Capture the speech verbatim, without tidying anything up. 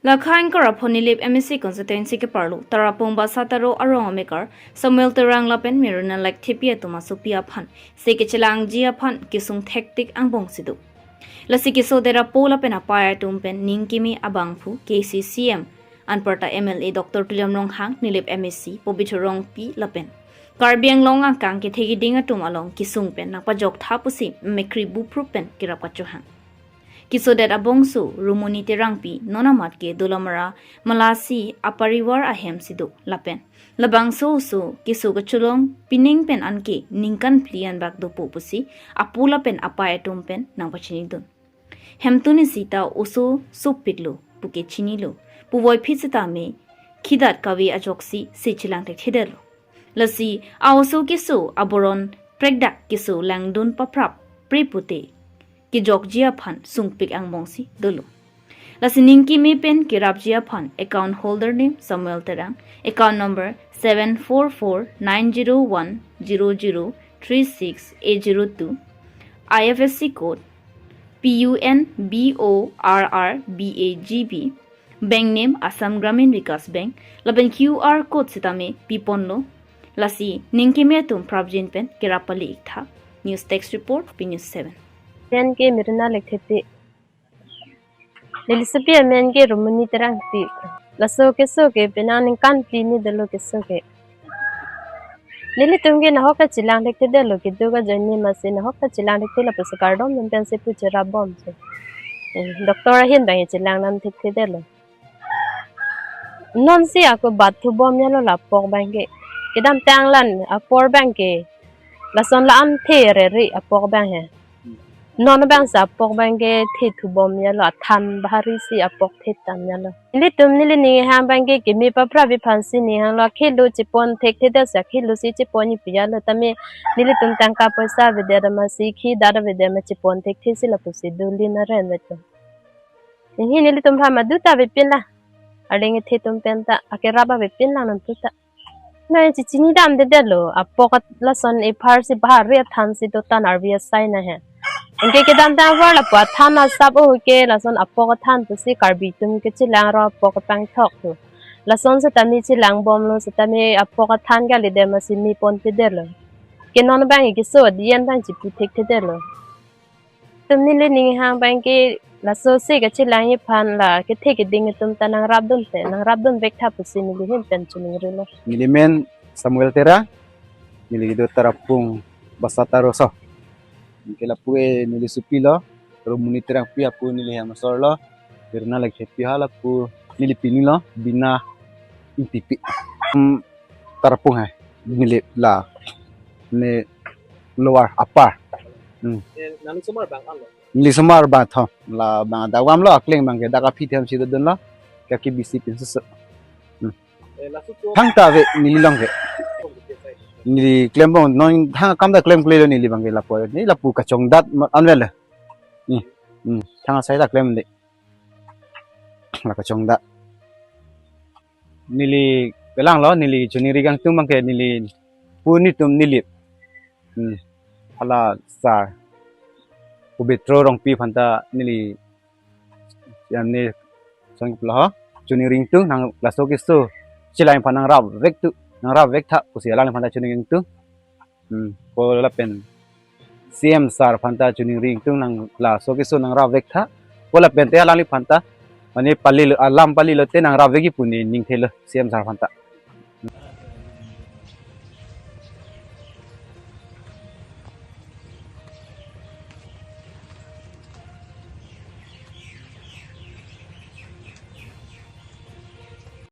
Lakha ingkoi ra pho Nilip M A C constituency keparlo Tarapung Basataro arong amekar Samuel Terang lapen Merina Lekthepi atum asopi aphan se kechelangji aphan kesung thektik angbongsi do. Lasi kesodet apo lapen apei atum pen ningkimi abangphu K C C M anparta M L A Doctor Tuliram Ronghang, Nilip M A C Pobitro Rongpi lapen Karbi Anglong angkang kethe keding atum along kesung pen nangpajok tha pusi mekri buprup pen kerap kachohang. Kesodet abangso Rumoni Terangpi non amat ke Dolamara Malasi aparivar ahem si do lapen labangso oso keso kacholong pining pen anke ningkan phli anbak dopo pusi apo lapen apei atum pen nangpachinidun. Hemtun isi ta oso sopiklo puke chinilo, puvoiphit sitame khidat kave ajoksi se chelang thekthedetlo. Lasi a-oso keso aboron prekdak keso langdun paprap pre pute kejokji aphan sungpik angbongsi dolo. Lasi ningkimi pen kerapji aphan account holder name Samuel Terang, account number seven four four nine zero one zero zero three six eight zero two, I F S C code P U N B O R R B A G B, bank name Assam Gramin Vikas Bank, lapen Q R code sitame piponlo. Lasi ningkimi atum prapjin pen kerap pali iktha. News Desk Report, P News seven. Pen ke Merina Lekthepi. Neli sopi amen ke Rumoni Terangpi. Laso keso ke penang ningkan phli ni dolo keso ke. Nelitum ke nahok kachelang thekthedetlo, kedo kajoine masi nahok kachelang thekthe lapusi kardom pen pensi pu cherap bomsi. Eh, doctor ahin abang chelang nam thekthedetlo. Non si ako bat thu bom yalo la apok abang ke. Kedamtang lan apor abang ke. Lason la-an the rere apok abang he. Non abang si apok abang ke the thu bom yalo, athan bahari si apok the tam yalo. Nelitum neli ninghang abang ke kimi paprap aphansi ninghanglo, akhelo chepon thekthedet si akhelo si chepon ipi yalo tame nelitum tangka poisa avedet masi khidat avedet ma chepon thekthe si lapusi duli na ren veto. Neli nelitum aphan madu ta avepin la. Arleng kethe atum pen ta akerap avepin la nangtum ta. Nai chechinidamdedetlo, apok at-, lason ephar si bahari athan si dotan arvi asai na he. Anke kedamtang apor lapu athan asap o ke lason apok athan pusi Karbi atum kechelang ra apok atang thok tu. Lason sitame chelang bomlo, sitame apok athan kalidet masi mepon thedetlo. Ke non abang keso adien abang chepu thekthedetlo. Tum neli ninghang abang ke laso se kachelangji aphan la kethe keding atum ta nangrapdun te, nangrapdun vektha pusi neli ahin pen choningrilo. Neli men Samuel Terang, neli do Tarapung Basataro so. Anke lapu ke neli sopilo, Rumoni Terangpi apo neli hem asorlo, Merina Lekthepi ha lapu neli pinilo, Bina Ingtipi. Hmm, Tarapung hai, neli la, ne lower, upper. Hmm. Eh, nangli somar abang anlo? Neli somar abang tho, la abang dak vamlo, akleng abang ke dak aphi them si dodunlo, kaki bisi pinsusu. Hmm. Eh, laso tu thangta ave neli along ke. Neli klembom, non thang akam ta klemklelo neli abang ke lapu, neli lapu kachongdat ma-, anvel. Hmm. Hmm. Thang asai ta klemle. La kachongdat. Neli kelanglo, neli choningri kangtung abang ke neli pu netum Nilip. Hmm. Hala sir Pobitro Rongpi aphan ta neli, ya, ne song pula ho, choningri ingtung nang laso keso chelang aphan nangrap vek tu, nangrap vektha pusi alangliphan ta choningri ingtung. Hmm, ko lapen C M sir aphan ta choningri ingtung nang laso keso nangrap vektha. Ko lapen te alangliphan ta mane palilo, alam palilo te nangrap vekji pu ne ningthelo C M sir aphan ta.